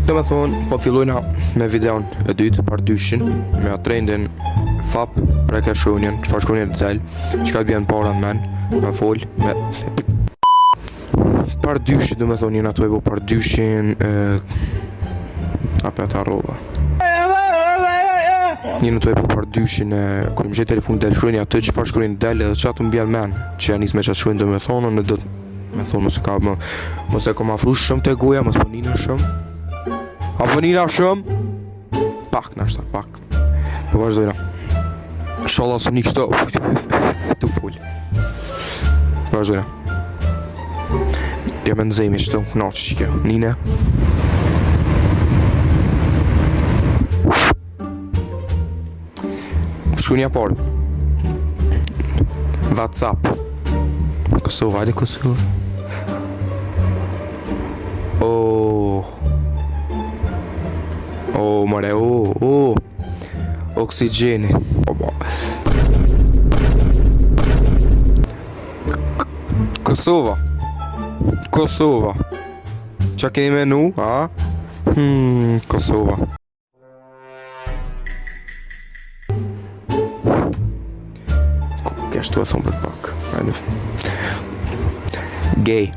Do me thonë, po fillojna me videon e dytë, part dyshin, me atë trendin fap, preke shkronjën, çfarë shkronjë të del, çka të bjen para në men, me fol, me... Part dyshi, do me thonë, jena tu e bo part dyshin, e... Apet harrova. Jena tu e bo part dyshin e kur më gjet telefon del shkronja atë çfarë shkronjë del edhe çka të më bjen men, që ja nis me çat shkronjë do me thonë, unë do të Me thonë mos e ka më Mos e kom afru shumë te goja Mos po nina shumë A po nina shumë Pak nashta pak Po vazhdojna Inshallah s'u ni kështu Tu fol Vazhdojna Ja me nëzemi qëto më knaqë që kjo Nine Shkronja e parë. WhatsApp. Kosova, hajde Kosova. Oh. Oh, more, oh, oh. Oksigjeni. Oh, bo. Kosova. Kosova. Qa keni menu, a? Hmm, Kosova. Keshtu e thonë për pak. Gay.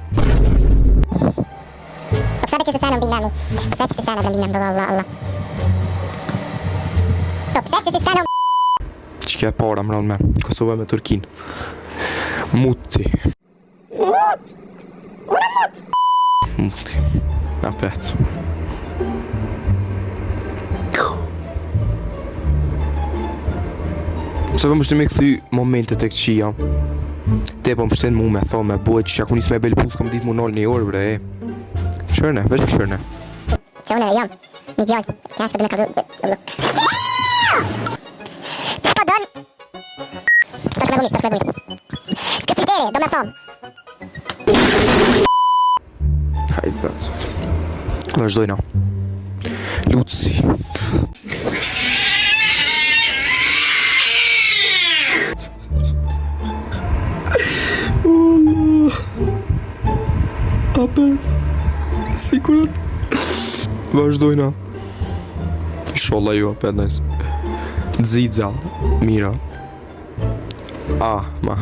Qikjo e para më ra n'men Kosova me Turkin Muti Mut! Ura mut! Muti. Apet. Pse po më shtin me kthy momentet e këqija? Te po më shtin mu me thonë me bojë që ku nis me bel pus kom ditë mu nol një orë bre. Qërne, veç qërne. Që unë jam një djalë, kja s'po do me kallzu. Ti po don. S'është më bëmi, s'është më bëmi. Shkë filteri, do me thonë. Haj zot. Vazhdojna. Luci. Allah. Apet. Sigurat. Vazhdojna. Inshallah ju apet nice. Xixa. Mira. Ah, ma.